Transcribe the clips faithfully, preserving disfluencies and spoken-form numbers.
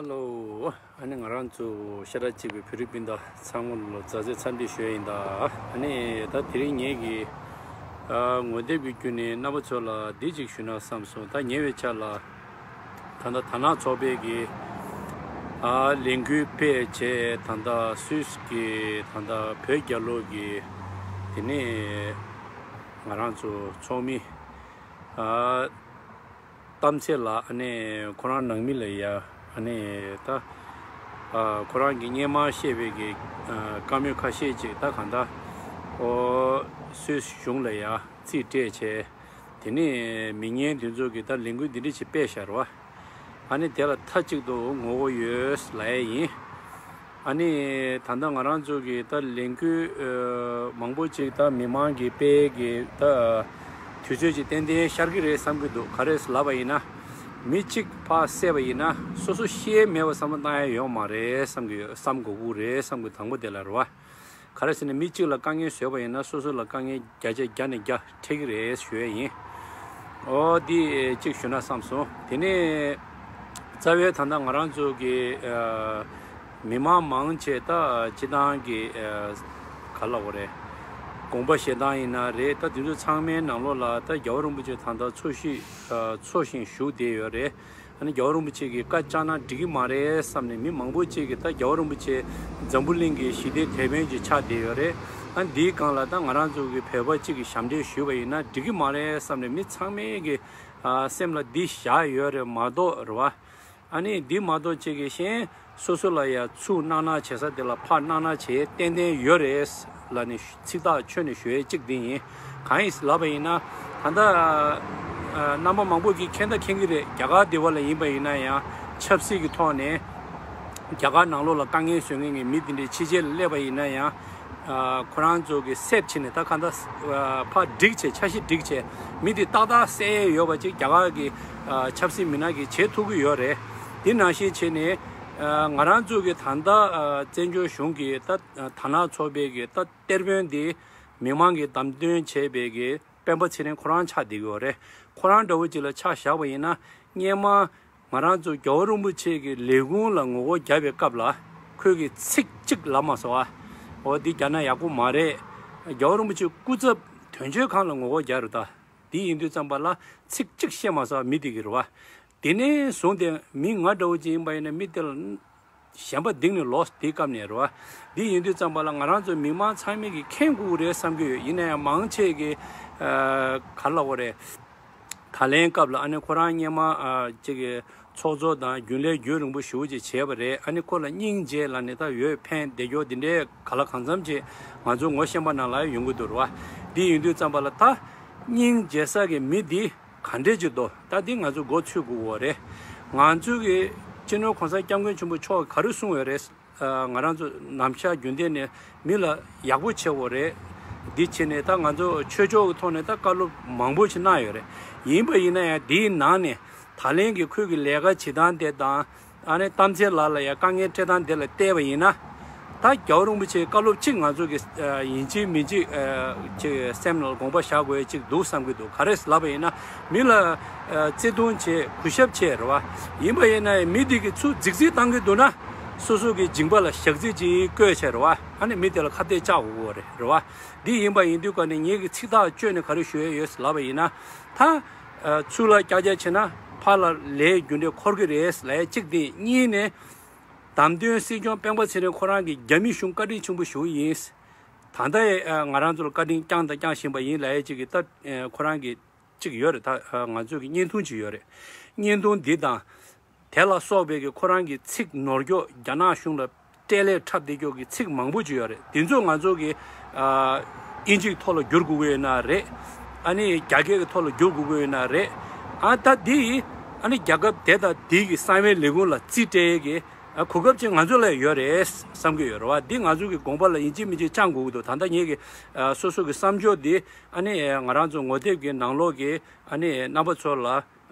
ཧེ་ལོ། ཨ་ནི་ང་རང་ཚོ་ཤ་ཁྲག་གཅིག་པའི་བོད་རིགས་སྤུན་ཟླ་ཚང་མ་ལ་མཛའ་བརྩེ་འཚམས་འདྲི་ཞུ་ཡ་ཡིན་ད། ཨ་ནི་ད་དེ་རིང་ངེད་ཀྱི་ཨ་ངོ་དེབ་ཀྱི་བརྒྱུད་ནས་རྣམ་པ་ཚོ་ལ་འདི་གཅིག་ཞུ་ན་བསམ་སོང་། ད་ཉེ་བའི་ཆར་ལ་ད་ལྟ་དར་ནག་ཚོགས་པའི་གི་ཨ་ལས་འགུལ་སྤེལ་བྱས། ད་ལྟ་སུད་སི་གི་ད་ལྟ་བོད་རྒྱལ་ལོ་གི་དེ་ནས་ང་རང་ཚོ་ཚོགས་མི་ཨ་གཏམ་ཚེ་ལགས། ཨ་ནི་ཁོ་རང་ནང་མི་ལ་ཡ། ཨ་ནི་ད་ཨ་ཁོ་རང་གི་སྔོན་མ་བཤད་པའི་གི་ཨ་བཀའ་མོལ་ཁ་ཤས་ཅིག་ད་གང་ལྟར་ཨོ་སུད་སི་གཞུང་ལ་ཡ་རྩིས་སྤྲད་བྱས། དེ་ནས་མི་ངན་དེ་ཚོ་གིས་ད་ལས་འགུལ་འདི་འདྲ་ཞིག་སྤེལ་བཞག་རེད་བ། ཨ་ནི་དེ་ལ་མཐའ་གཅིག་ཏུ་ངོ་རྒོལ་ཡོད་ལབ་ཡས་ཡིན། ཨ་ནི་ད་ལྟ་ང་རང་ཚོ་གི་ད་ལས་འགུལ་ཨ་མང་པོ་ཅིག་ད་མི་མང་གི་སྤེལ་གི་ད་དུས་ཚོད་ཅིག་ཏན་ཏན་ཤར་གི་རེད་བསམ་གི་འདུག། ག་རེ་ལབ་པ་ཡིན་ན། མི་གཅིག་ཕར་བསད་པ་ཡིན་ན་སོ་སོ་ཤེས་མེད་པ་བསམ་བློ་བཏང་ཡ་ཡོད་མ་རེད་བསམ་གི་ཡོད། བསམ་དགོས་ཀྱི་རེད་བསམ་གི། དང་པོ་དེ་ལ་རེད་བ། ག་རེ་ཟེར་ན་མི་གཅིག་ལ་དཀའ་ངལ་བཟོས་པ་ཡིན་ན་སོ་སོ་ལ་དཀའ་ངལ་བརྒྱ་ཆ་བརྒྱ་ནས་བརྒྱ་འཕྲད་ཀྱི་རེད་ཞུ་ཡ་ཡིན། ཨོ་འདི་གཅིག་ཞུ་ན་བསམ་སོང་། དེ་ནས་རྩ་བའི་ད་ལྟ་ང་རང་ཚོ་གི་ཨ་མི་མང་མང་ཆེ་ད་སྤྱི་བཏང་གི་ཨ་ག་ལབ་དགོས་རེད། དགོངས་པ་བཞེས་སྟངས་ཡིན་ན་རེད། ད་དེ་ཚོ་ཚང་མའི་ནང་ལོགས་ལ་ད་རྒྱལ་བ་རིན་པོ་ཆེ་ད་ལྟ་འཚོ་བཞིན་ཨ་འཚོ་ཞིང་བཞུགས་བསྡད་ཡོད་རེད། ཨ་ནི་རྒྱལ་བ་རིན་པོ་ཆེ་གིས་བཀའ་བཅག་ན་འགྲིག་གི་མ་རེད་བསམ་ནས་མི་མང་པོ་ཅིག་གིས་ད་རྒྱལ་བ་རིན་པོ་ཆེ་འཛམ་བུ་གླིང་གི་ཞི་བདེའི་དེད་དཔོན་ཅིག་ཆགས་བསྡད་ཡོད་རེད། ཨ་ནི་འདིའི་སྒང་ལ་ད་ང་རང་ཚོ་གི་བོད་པ་གཅིག་གིས་ཞབས་འདྲེན་ཞུས་པ་ཡིན་ན་འགྲིག་གི་མ་རེད་བསམ་ནས་མི་ཚང་མས་གི་ཨ་སེམས་ལ་འདི་བཞག་ཡོད་རེད་མ་གཏོགས་རེད་བ། ཨ་ནི་འདི་མ་གཏོགས་ཅིག་གིས་གཞན་སོ་སོ་ལ་ཡ་ཚུར་གནང་གནང་བྱེད་ས་དེ་ལ་ཕར་གནང་གནང་བྱེད་ཏན་ཏན་ཡོད་རེད་ལབ་ནས་ཚིག་ཐག་ཆོད་ནས་ཞུ་ཡས་གཅིག་འདི་ཡིན། གང་ཡིན་ལབ་པ་ཡིན་ན་ད་ལྟ་ཨ་རྣམ་པ་མང་པོ་གིས་མཁྱེན་ད་མཁྱེན་གྱི་རེད། རྒྱ་གར་འདི་བ་ལ་ཡིན་པ་ཡིན་ན་ཡང་ཆབ་སྲིད་ཀྱི་ཐོག་ནས་རྒྱ་གར་ནང་ལོགས་ལ་དཀའ་ངལ་བཟོ་མཁན་གྱི་མི་འདི་འདྲའི་ཕྱི་རྒྱལ་ལ་སླེབས་པ་ཡིན་ན་ཡང་ཨ་ཁོ་རང་ཚོ་གི་སེབ་བྱས་ནས་ད་གང་ད་ཨ་ཕར་སྒྲིག་བྱས་འཆར་གཞི་སྒྲིག་བྱས་མི་འདི་ཏག་ཏག་བསད་ཡས་ཡོད་པ་ཅིག་རྒྱ་གར་གྱི་ཨ་ཆབ་སྲིད་མི་སྣ་གིས་བྱེད་ཐུབ་ཀྱི་ཡོད་རེད། དེ་ནང་བཞིན་བྱས་ནས་ཨ་ང་རང་ཚོ་གི་ད་ལྟ་ཨ་བཙན་བྱོལ་གཞུང་གི་ད་དར་ནག་ཚོགས་པའི་གི་ད་གཏེར་དཔོན་འདི་མི་མང་གིས་བདམས་ཐོན་བྱས་པའི་གི་སྤེན་པ་ཚེ་རིང་ཁོ་རང་ཆགས་བསྡད་ཀྱི་ཡོད་རེད། ཁོ་རང་འདྲ་བོ་ཅིག་ལ་ཆ་བཞག་པ་ཡིན་ན་སྔོན་མ་ང་རང་ཚོ་རྒྱལ་བ་རིན་པོ་ཆེ་གི་ལས་ཁུངས་ལ་ངོ་རྒོལ་བརྒྱབ་པའི་སྐབས་ལ་ཁོས་གི་ཚིག་གཅིག་ལབ་མ་སོང་ཨ། འོ་འདི་རྒྱག་ན་ཡག་པོ་མ་རེད། རྒྱལ་བ་རིན་པོ་ཆེ་སྐུ་ཚབ་དོན་གཅོད་ཁང་ལ་ངོ་རྒོལ་རྒྱག་རེད་ད། འདི་ཡིན་དུས་ཙམ་པ་ལ་ཚིག་གཅིག་བཤད་མ་སོང་ཨ་མི་དེ་གི་རེད་བ། དེ་ནས་བཟུང་སྟེ་མི་ང་འདྲ་བོ་ཅིག་ཡིན་པ་ཡིན་ན་མི་དེ་ལ་ཞེན་པ་གཏིང་ནས་ལོག་དེའི་སྐབས་ནས་རེད་བ། འདི་ཡིན་དུས་ཙམ་པ་ལ་ང་རང་ཚོ་མི་མང་ཚང་མས་ཀྱི་མཁྱེན་དགོས་རེད་བསམ་གྱི་ཡོད། ཡིན་ན་ཡང་མང་ཆེ་གི་ཨ་ག་ལབ་དགོས་རེད། ད་ལན་སྐབས་ལ་ཨ་ནི་ཁོ་རང་སྔོན་མ་ཨ་ཅིག་གི་ཚོགས་གཙོ་དང་རྒྱུན་ལས་རྒྱུན་རིང་པོ་ཞེ་པོ་ཅིག་བྱས་པ་རེད། ཨ་ནི་ཁོ་ལ་སྙིང་རྗེ་ལབ་ནས་ད་འོས་འཕེན་བསྡད་རྒྱུ་འདི་འདྲའི་ག་ལ་གང་འཚམ་ཅིག་ང་ཚོ་ངོ་ཤེས་པ་ནང་ལ་ཡོང་གི་འདུག་རེད་བ། འདི་ཡིན་དུས་ཙམ་པ་ལ་ད་སྙིང་རྗེ་ས་གི་མི་འདི་ག་འདྲས་ཅིག་འདུག། ད་འདི་ང་ཚོ་མགོ་ཚོད་དགོས་པ་རེད། ང་ཚོ་གི་སྤྱི་ནོར་༸གོང་ས་༸སྐྱབས་མགོན་ཆེན་པོ་མཆོག་གིས་ག་རེ་གསུངས་ཡོད་རེད། ཨ་ང་རང་ཚོ་ནམ་ཞག་རྒྱུན་ལྡན་ནས་མི་ལ་ཡག་པོ་བྱེད་དགོས་རེད། འདི་བྱས་ནས་ད་ང་ཚོ་ཆོས་ཕྱོགས་ཀྱི་ཐོག་ནས་ད་བཀའ་སློབ་མང་པོ་ཞིག་གནང་ཡོད་རེད། ཡིན་པ་ཡིན་ན་ཡང་དེའི་ནང་ནས་ད་ལན་གྱི་ཁོས་ཀྱི་ལས་ཀ་བྱེད་སྟངས་དེ་དང་ཨ་ནི་གཏམ་ཚེ་ལགས་ལ་ཡང་དཀའ་ངལ་འཕྲད་སྟངས་དེ་ལ་བལྟས་པ་ཡིན་ན། ད་རྒྱལ་བ་རིན་པོ་ཆེའི་བཀའ་སློབ་གཅིག་ང་ཚོ་གི་ཨ་ཡིན་གཅིག་མིན་གཅིག་ཨ་ཅིག་སེམས་ལ་དགོངས་པ་བཞག་དགོས་ཡ་གཅིག་འདུག་བསམ་གྱི་འདུག། ག་རེ་ལབ་པ་ཡིན་ན་མི་ལ་ཨ་བརྩེ་དུང་བྱེད་གུས་ཞབས་བྱེད་རེད་བ། ཡིན་པ་ཡིན་ན་ཡང་མི་དེ་གི་ཚུར་རྫིག་རྫིག་བཏང་གི་འདུག་ན། སོ་སོ་གི་མཇིང་པ་ལ་ཞག་རྩི་ཅིག་བཀོད་བྱས་རེད་བ། ཨ་ནི་མི་དེ་ལ་ཁ་གཏད་བཅག་དགོས་ཀྱི་རེད་རེད་བ། འདི་ཡིན་པ་ཡིན་དུས་ཀ་ནས་ངེད་ཀྱི་ཚིག་ཐག་གཅོད་ནས་ག་རེ་ཞུ་ཡས་ཡོད་ལབ་པ་ཡིན་ན། ད་ཨ་ཚུར་ལ་ཀྱག་ཀྱག་བྱས་ན་ཕར་ལ་ལས་རྒྱུ་འབྲས་འཁོར་གི་རེད་ལབ་ཡས་གཅིག་དེ། གཉིས་ནས་བདམས་ཐོན་སྲིད་སྐྱོང་སྤེན་པ་ཚེ་རིང་ཁོ་རང་གིས་རྒྱ་མི་གཞུང་བཀའ་དྲིན་ཆེན་པོ་ཞུ་གི་ཡིན། ད་ལྟ་ཡང་ང་རང་ཚོ་ལ་བཀའ་དྲིན་བསྐྱངས་དང་བསྐྱང་བཞིན་པ་ཡིན་ལབ་ཡས་གཅིག་གི་ད་ཁོ་རང་གི་གཅིག་ཡོད་རེད། ད་ང་ཚོ་གི་བརྙན་ཐུང་གཅིག་ཡོད་རེད། བརྙན་ཐུང་འདི་དང་དེ་ལ་སོགས་པའི་གི་ཁོ་རང་གི་ཚིག་ནོར་འཁྱོག་རྒྱ་ནག་གཞུང་ལ་སྤྲད་ལས་འཁྲབ་བསྡད་འཁྱོག་གི་ཚིག་མང་པོ་ཅིག་ཡོད་རེད། དེ་ཚོ་ང་ཚོ་གི་ཨ་དབྱིན་ཇིའི་ཐོག་ལ་བསྒྱུར་དགོས་ཀྱི་ཡོད་ན་རེད། ཨ་ནི་རྒྱ་སྐད་ཀྱི་ཐོག་ལ་བསྒྱུར་དགོས་ཀྱི་ཡོད་ན་རེད། ཨ་ད་འདི་ཨ་ནི་རྒྱལ་ཁབ་དེ་དང་དེ་གི་གསང་བའི་ལས་ཁུངས་ལ་རྩིས་སྤྲད་ཀྱི་ཨ་གོ་སྐབས་ཅིག་ང་ཚོ་ལ་ཡོད་རེད་བསམ་གྱི་ཡོད་རེད་བ། འདི་ང་ཚོ་གི་དགོངས་པ་ལ་ཡིན་གཅིག་མིན་གཅིག་བཅངས་དགོས་ཀྱི་འདུག། ད་ལྟ་ངེད་ཀྱི་ཨ་སོ་སོ་གི་བསམ་ཕྱོགས་འདི་ཨ་ནི་ང་རང་ཚོ་ངོ་དེབ་ཀྱི་ནང་ལོགས་ཀྱི་ཨ་ནི་རྣམ་པ་ཚོ་ལ་ཨ་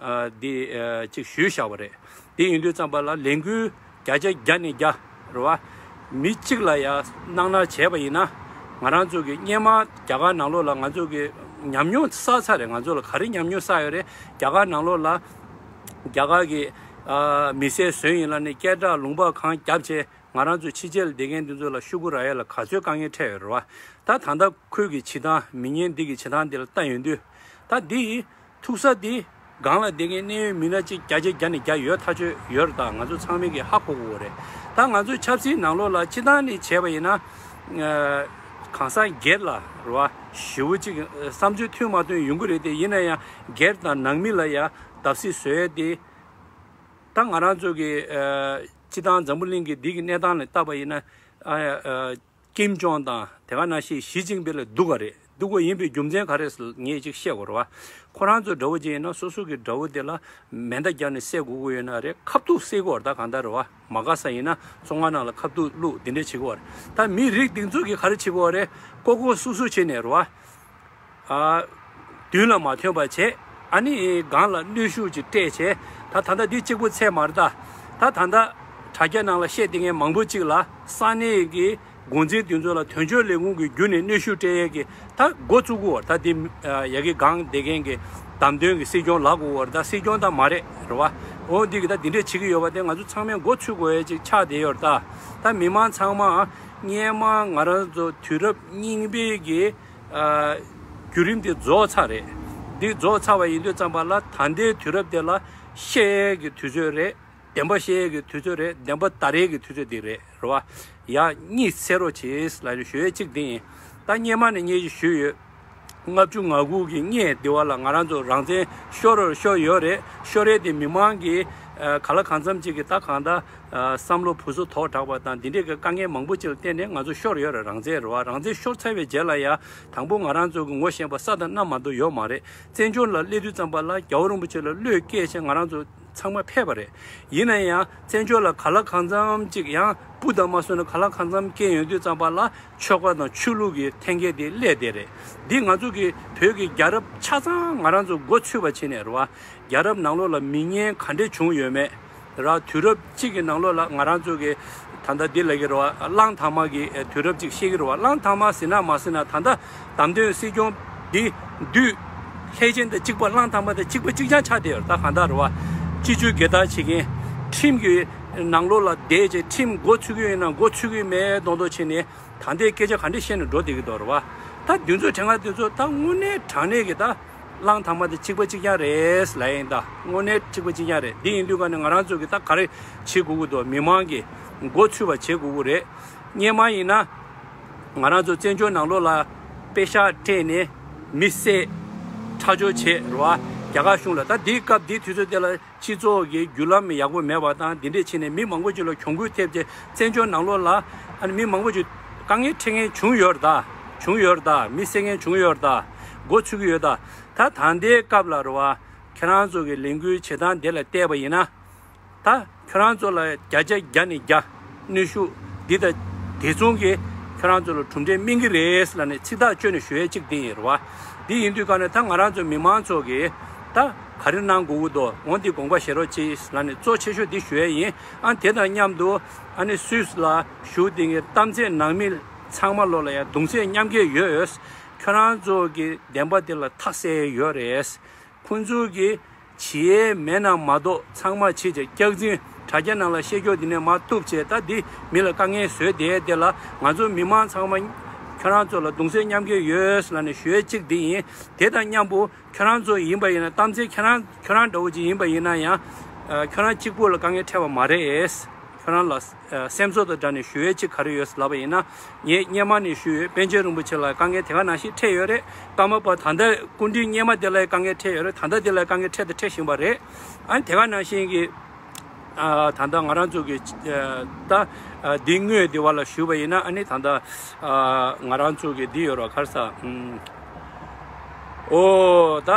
འདི་ཨ་ཅིག་ཞུས་བཞག་པ་རེད། འདི་ཡིན་དུས་ཙམ་པ་ལ་ལས་འགུལ་བརྒྱ་ཆ་བརྒྱ་ནས་བརྒྱ་རེད་བ། མི་གཅིག་ལ་ཡ་གནང་གནང་བྱས་པ་ཡིན་ན་ང་རང་ཚོ་གི་སྔོན་མ་རྒྱ་གར་ནང་ལོགས་ལ་ང་ཚོ་གི་ཉམས་མྱོང་བསགས་ཚར་རེད། ང་ཚོ་ལ་ག་རེ་ཉམས་མྱོང་བསགས་ཡོད་རེད། རྒྱ་གར་ནང་ལོགས་ལ་རྒྱ་གར་གི་ ཨ་མི་སེར་བཟོས་ཡིན་ལ་ནི་སྐད་གྲགས་ལུང་པ་གང་བརྒྱབ་བྱས་ང་རང་ཚོ་ཕྱི་རྒྱལ་བསྡད་མཁན་འདི་ཚོ་ལ་ཤོག་གུ་རག་ཡ་ལ་ག་ཚོད་དཀའ་ངལ་འཕྲད་ཡོད་རེད་བ། ད་ད་ལྟ་ཁུལ་གྱི་བྱེད་སྟངས་མི་ངན་འདི་གི་བྱེད་སྟངས་འདི་ལ་ལྟ་ཡོང་དུས། ད་འདི་ཐུག་ས་འདི་སྒང་ལ་བསྡད་མཁན་གནད་ཡོད་མི་སྣ་གཅིག་བརྒྱ་ཆ་བརྒྱ་ནས་བརྒྱ་ཡོད་ཐག་ཆོད་ཡོད་རེད། ད་ང་ཚོ་ཚང་མས་ཀྱི་ཧ་གོ་དགོས་རེད། ད་ང་ཚོའི་ཆབ་སྲིད་ནང་ལོགས་ལ་སྤྱི་བཏང་ནས་བྱས་པ་ཡིན་ན། ཨ་གང་ཟག་སྒེར་ལ་རེད་བ། ཞེ་པོ་ཅིག་བསམ་ཚུལ་མཐུན་མ་མཐུན་ཡོང་གི་རེད་དེ། ཡིན་ན་ཡང་སྒེར་དང་ནང་མི་ལ་ཡ་བརྡབ་གསིག་བཟོ་ཡས་དེ། ད་ང་རང་ཚོ་གི་ཨ་སྤྱི་བཏང་འཛམ་བུ་གླིང་གི་འདི་གི་གནས་སྟངས་ལ་བལྟས་པ་ཡིན་ན། ཨ་ཨ་ཀིམ་ཇོང་དང་དེ་ག་ནང་བཞིན་ཞི་ཅིན་ཕིང་ལ་སྡུག་ག་རེད། སྡུག་ག་ཡིན་པའི་རྒྱུ་མཚན་ག་རེ་ཟེར་ངས་ཅིག་བཤད་དགོས་རེད་བ། ཁོ་རང་ཚོ་དགྲ་བོ་ཅིག་ཡིན་ན་སོ་སོ་གི་དགྲ་བོ་དེ་ལ་མེ་མདའ་བརྒྱབ་ནས་བསད་དགོས་ཀྱི་ཡོད་ན་རེད། ཁ་ཐུག་བསད་དགོས་རེད། ད་གང་ལྟར་རེད་བ། མ་དགའ་ས་ཡིན་ན་བཙོན་ཁང་ནང་ལ་ཁ་ཐུག་བླུགས་འདི་འདྲས་བྱེད་དགོས་རེད། ད་མི་རིགས་འདི་ཚོ་གིས་ག་རེ་བྱེད་དགོས་རེད། ཀོ་ཀོ་སུ་སུ་བྱས་ནས་རེད་བ། ཨ་མདུན་ལ་མ་ཐོན་པ་བྱས། ཨ་ནི་སྒང་ལ་གནོན་ཤུགས་ཅིག་སྤྲད་བྱས། ད་ད་ལྟ་འདི་གཅིག་པུ་ཚད་མ་རེད་ད། ད་ད་ལྟ་དྲ་རྒྱ་ནང་ལ་བཤད་བསྡད་མཁན་མང་པོ་ཅིག་ལ་ས་གནས་ཀྱི་འགོ་འཛིན་དེ་ཚོ་ལ་དོན་གཅོད་ལས་ཁུངས་ཀྱི་བརྒྱུད་ནས་གནོན་ཤུགས་སྤྲད་ཡས་ཀྱི་ད་འགོ་བཙུགས་ཀྱི་ཡོད་རེད། ད་འདི་ཡ་གི་སྒང་བསྡད་མཁན་གྱི་བདམས་ཐོན་གྱི་སྲིད་སྐྱོང་ལབ་དགོས་ཀྱི་ཡོད་རེད། ད་སྲིད་སྐྱོང་ད་མ་རེད་རེད་བ། འོ་འདི་གི་ད་འདི་འདྲས་བྱེད་ཀྱི་ཡོད་པ་དེ་ང་ཚོ་ཚང་མས་འགོ་ཚུགས་དགོས་ཡས་ཅིག་ཆགས་བསྡད་ཡོད་རེད། ད་ད་མི་མང་ཚང་མ་སྔོན་མ་ང་རང་ཚོ་དུས་རབས་རྙིང་པའི་གི་ཨ་བརྒྱུད་རིམ་དེ་རྫོགས་ཚར་རེད། འདི་རྫོགས་ཚར་བ་ཡིན་དུས་ཙམ་པ་ལ་ད་ལྟའི་དུས་རབས་དེ་ལ་བཤད་ཡས་ཀྱི་དུས་ཚོད་རེད། བདེན་པ་བཤད་ཡས་ཀྱི་དུས་ཚོད་རེད། བདེན་པ་དར་ཡས་ཀྱི་དུས་ཚོད་འདི་རེད་རེད་བ། ཡ་གཉིད་སད་རོགས་བྱེད་ལབ་ནས་ཞུ་ཡས་གཅིག་འདི་ཡིན། ད་སྔོན་མ་ནས་ངས་ཞུས་ཡོད། ལྔ་བཅུ་ང་དགུ་གི་སྔས་འདི་བ་ལ་ང་རང་ཚོ་རང་བཙན་ཤོར་རེད། ཤོར་ཡོད་རེད། ཤོར་རེད་དེ་མི་མང་གིས་ཨ་ག་ལ་གང་འཚམ་ཅིག་གིས་ད་གང་ལྟར་ཨ་བསམ་བློ་བུ་སོ་དོག་དྲགས་པ་དང་འདི་འདྲས་ཀྱི་དཀའ་ངལ་མང་པོ་ཅིག་ལ་བརྟེན་ནས་ང་ཚོ་ཤོར་ཡོད་རེད། རང་བཙན་རེད་བ། རང་བཙན་ཤོར་ཚར་བའི་རྗེས་ལ་ཡ་དང་པོ་ང་རང་ཚོ་གི་ངོ་ཤེས་པ་ས་དང་གནམ་མ་གཏོགས་ཡོད་མ་རེད། བཙན་བྱོལ་ལ་སླེབས་དུས་ཙམ་པ་ལ་རྒྱལ་བ་རིན་པོ་ཆེ་ལ་བློས་བཀལ་བྱས་ང་རང་ཚོ་ཚང་མ་ཕེབས་པ་རེད། ཡིན་ན་ཡང་བཙན་བྱོལ་ལ་ག་ལ་གང་འཚམ་ཅིག་ཡང་སྤུ་དང་མ་སོན་ན་ག་ལ་གང་འཚམ་སྐྱེས་ཡོང་དུས་ཙམ་པ་ལ་ཆོལ་ཁ་དང་ཆོས་ལུགས་ཀྱི་འཐེན་འཁྱེར་དེ་སླེབས་བསྡད་རེད། འདི་ང་ཚོ་གི་བོད་ཀྱི་རྒྱལ་རབས་ཆ་ཚང་ང་རང་ཚོ་འགོ་ཚུད་པ་བྱས་ནས་རེད་བ། རྒྱལ་རབས་ནང་ལོགས་ལ་མི་ངན་ག་འདྲས་བྱུང་ཡོད་མེད་ར། དུས་རབས་གཅིག་གི་ནང་ལོགས་ལ་ང་རང་ཚོ་གི་ད་ལྟ་འདི་ལ་གི་རེད་བ། གླང་དར་མ་གི་དུས་རབས་གཅིག་བཤད་ཀྱི་རེད་བ། གླང་དར་མ་ཟེར་ན་མ་ཟེར་ན་ད་ལྟ་བདམས་ཐོན་སྲིད་སྐྱོང་འདི་དུས་ལྷས་བྱིན་དང་གཅིག་པ། གླང་དར་མ་དང་གཅིག་པ་གཅིག་རྐྱང་ཆགས་བསྡད་ཡོད་རེད། ད་གང་ལྟར་རེད་བ། སྤྱི་སྤྱོད་སྒེར་བདག་བྱེད་མཁན། ཁྲིམས་ཀྱི་ནང་ལོགས་ལ་བསྡད་བྱས་ཁྲིམས་འགོ་ཚུགས་ཀྱི་ཡོད་ན་འགོ་ཚུགས་ཀྱི་མེད་མདོག་མདོག་བྱས་ནས་ད་ལྟའི་སྐད་ཆ་ག་འདྲ་བཤད་ནས་འགྲོ་བསྡད་ཀྱི་འདུག་རེད་བ། ད་འདི་ཚོ་དྲན་ཁ་འདི་ཚོ་ད་དངོས་གནས་དྲང་གནས་ཀྱི་ད་གླང་དར་མ་དེ་གཅིག་པ་གཅིག་རྐྱང་རེད་ལབ་ཡིན། ད་དངོས་གནས་གཅིག་པ་གཅིག་རྐྱང་རེད། འདི་ཡིན་དུས་ཀ་ནས་ང་རང་ཚོ་གི་ད་ག་རེ་བྱེད་དགོས་ཀྱི་འདུག་མི་མང་གི་འགོ་ཚུད་པ་བྱེད་དགོས་ཀྱི་རེད། སྔོན་མ་ཡིན་ན་ང་རང་ཚོ་བཙན་བྱོལ་ནང་ལོགས་ལ་པེ་ཤག་སྤྲད་ནས་མི་བསད་ཁྲག་སྦྱོར་བྱས་རེད་བ། རྒྱ་གར་གཞུང་ལ། ད་འདིའི་སྐབས་འདིའི་དུས་ཚོད་དེ་ལ་སྤྱི་ཚོགས་ཀྱི་བརྒྱུད་ལམ་ཡག་པོ་མེད་པ་དང་འདི་འདྲས་བྱས་ནས་མི་མང་པོ་ཅིག་ལ་གྱོང་གུན་ཐེབས་བྱས་བཙན་བྱོལ་ནང་ལོགས་ལ་ཨ་ནི་མི་མང་པོ་ཅིག་དཀའ་ངལ་འཕྲད་མཁན་བྱུང་ཡོད་རེད་ད། བྱུང་ཡོད་རེད་ད། མི་བསད་མཁན་བྱུང་ཡོད་རེད་ད། འགོ་ཚུགས་ཀྱི་ཡོད་ད། ད་ད་ལྟའི་སྐབས་ལ་རེད་བ། ཁྱེད་རང་ཚོ་གི་ལས་འགུལ་བྱེད་སྟངས་དེ་ལ་བལྟས་པ་ཡིན་ན། ད་ཁྱོད་རང་ཚོ་ལ་བརྒྱ་ཆ་བརྒྱ་ནས་བརྒྱ་གནོན་ཤུགས་འདི་དང་དེ་མཚུངས་ཀྱི་ཁྱོད་རང་ཚོ་ལ་གྲུབ་འབྲས་སྨིན་གྱི་རེད་ལབ་ནས་ཚིག་ཐག་གཅོད་ནས་ཞུ་ཡས་གཅིག་འདི་ཡིན་རེད་བ། འདི་ཡིན་དུས་ག་ནས་ད་ང་རང་ཚོ་མི་མང་ཚོ་གིས་ད་ག་རེ་གནང་དགོས་ཀྱི་འདུག་འོ་འདི་དགོངས་པ་བཞེས་རོགས་གྱིས་ལབ་ནས་གཙོ་ཆེ་ཤོས་འདི་ཞུ་ཡས་ཡིན། ཨ་དེ་དང་མཉམ་དུ་ཨ་ནི་སུད་སི་ལ་བཞུགས་བསྡད་མཁན་གཏམ་ཚེ་ནང་མི་ཚང་མ་ལོ་ལ་ཡང་གདུང་སེམས་མཉམ་སྐྱེད་ཡོད། ཁྱོད་རང་ཚོ་གི་བདེན་པ་འདི་ལ་མཐའ་གསལ་ཡོད་རེད། ཁོང་ཚོ་གིས་བྱེད་ཡས་མེད་ན་མ་གཏོགས་ཚང་མ་བྱེད་ཅེས་སྐྱག་རྫུན། དྲ་རྒྱ་ནང་ལ་བཤད་རྒྱུ་འདི་ནས་མར་གཏུབ་བྱས། ད་འདི་མི་ལ་དཀའ་ངལ་བཟོས་བསྡད་དེ་ལ་ང་ཚོ་མི་མང་ཚང་མ་ཁྱོད་རང་ཚོ་ལ་གདུང་སེམས་མཉམ་སྐྱེད་ཡོད་ལབ་ནས་ཞུ་ཡས་གཅིག་འདི་ཡིན། དེ་དང་མཉམ་པོ་ཁྱོད་རང་ཚོ་ཡིན་པ་ཡིན་ན་གཏམ་ཚེ་ཁྱོད་རང་ཁྱོད་རང་འདྲ་བོ་ཅིག་ཡིན་པ་ཡིན་ན་ཡང་ཁྱོད་རང་གཅིག་པུ་ལ་དཀའ་ངལ་འཕྲད་པ་མ་རེད། ཁྱོད་རང་ལ་སེམས་གསོ་དང་སྦྲགས་ནས་ཞུ་ཡས་གཅིག་ག་རེ་ཡོད་ལབ་པ་ཡིན་ན། ངས་སྔོན་མ་ནས་ཞུས་ཡོད། པཎ་ཆེན་རིན་པོ་ཆེ་ལ་དཀའ་ངལ་དེ་ག་ནང་བཞིན་འཕྲད་ཡོད་རེད། ཀརྨ་པ་ད་ལྟ་སྐུ་ཕྲེང་སྔོན་མ་དེ་ལ་དཀའ་ངལ་འཕྲད་ཡོད་རེད། ད་ལྟ་དེ་ལ་དཀའ་ངལ་འཕྲད་དང་འཕྲད་བཞིན་པ་རེད། ཨ་ནི་དེ་ག་ནང་བཞིན་གྱི་ད་ལྟ་ང་རང་ཚོ་གི་ད་འདི་དངོས་དེ་བ་ལ་ཞུས་པ་ཡིན་ན། ཨ་ནི་ད་ལྟ་ང་རང་ཚོ་གི་འདི་ཡོད་རོགས་ག་རེ་ཟེར། ཨོ་ད་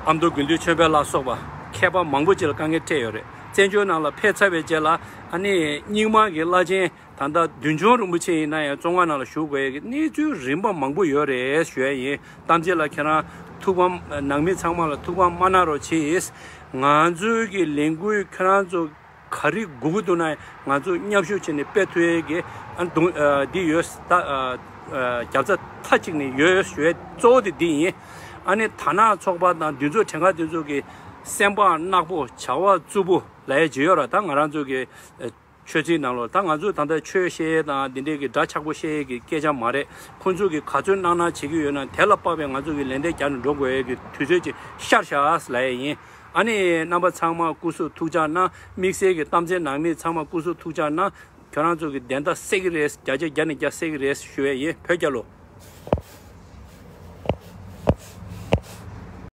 ཨ་མདོ་དགེ་འདུན་ཆོས་འཕེལ་ལ་སོགས་པ་མཁས་པ་མང་པོ་ཅིག་ལ་དཀའ་ངལ་འཕྲད་ཡོད་རེད། བཙན་བྱོལ་ནང་ལ་ཕེབས་ཚར་བའི་རྗེས་ལ་ཨ་ནི་རྙིང་མ་གི་བླ་ཆེན་ད་ལྟ་བདུད་འཇོམས་རིན་པོ་ཆེ་ཡིན་ན་ཡང་བཙོན་ཁང་ནང་ལ་བཞུགས་དགོས་ཡས་ཀྱི་གནས་ཚུལ་རིམ་པ་མང་པོ་ཡོད་རེད་ཞུ་ཡ་ཡིན། གཏམ་ཚེ་ལ་ཁྱེད་རང་ཐུགས་ཕམ། ནང་མི་ཚང་མ་ལ་ཐུགས་ཕམ་མ་གནང་རོགས་གྱིས། ང་ཚོའི་གི་ལས་འགུལ་ཁྱེད་རང་ཚོ་ག་རེ་དགོས་ཀྱི་འདུག་ན་ང་ཚོ་མཉམ་ཞུགས་བྱས་ནས་སྤེལ་ཐུབ་ཡས་ཀྱི་ཨ་འདུག་ཨ་འདི་ཡོད། ད་ཨ་ཨ་རྒྱབ་རྩ་མཐའ་གཅིག་ནས་ཡོད་ཞུ་ཡས་གཙོ་བོ་དེ་འདི་ཡིན། ཨ་ནི་དར་ནག་ཚོགས་པ་དང་འདི་ཚོ་གྲངས་ཀ་འདི་ཚོ་གི་ སེམས་པ་ནག་པོ་བྱ་བ་རྩུབ་པོ་ལབ་ཡས་ཅིག་ཡོད་ར། ད་ང་རང་ཚོ་གི་ཨ་ཆོས་ཚིག་ནང་ལོགས་ད་ང་ཚོས་ད་ལྟ་ཆོས་བཤད་ཡས་དང་འདི་འདྲའི་གི་འདྲ་ཆགས་པོ་བཤད་ཡས་ཀྱི་སྐད་ཆ་མ་རེད། ཁོང་ཚོས་གི་ག་ཚོད་གནང་གནང་བྱེད་ཀྱི་ཡོད་ན་དེ་ལ་དཔག་པའི་ང་ཚོ་གི་ལན་འདེབས་རྒྱག་ནས་འགྲོ་དགོས་ཡས་ཀྱི་དུས་ཚོད་ཅིག་ཤར་བཞག་ལབ་ཡས་ཡིན། ཨ་ནི་རྣམ་པ་ཚང་མ་སྐུ་གཟུགས་ཐུགས་ཅག་གནང་། དམིགས་བསལ་གྱི་གཏམ་ཚན་ནང་མི་ཚང་མ་སྐུ་གཟུགས་ཐུགས་ཅག་གནང་། ཁྱོད་རང་ཚོ་གི་བདེན་མཐའ་གསལ་གྱི་རེད། བརྒྱ་ཆ་བརྒྱ་ནས་བརྒྱ་གསལ་གྱི་རེད་ཞུ་ཡས་ཡིན། བོད་རྒྱལ་ལོ།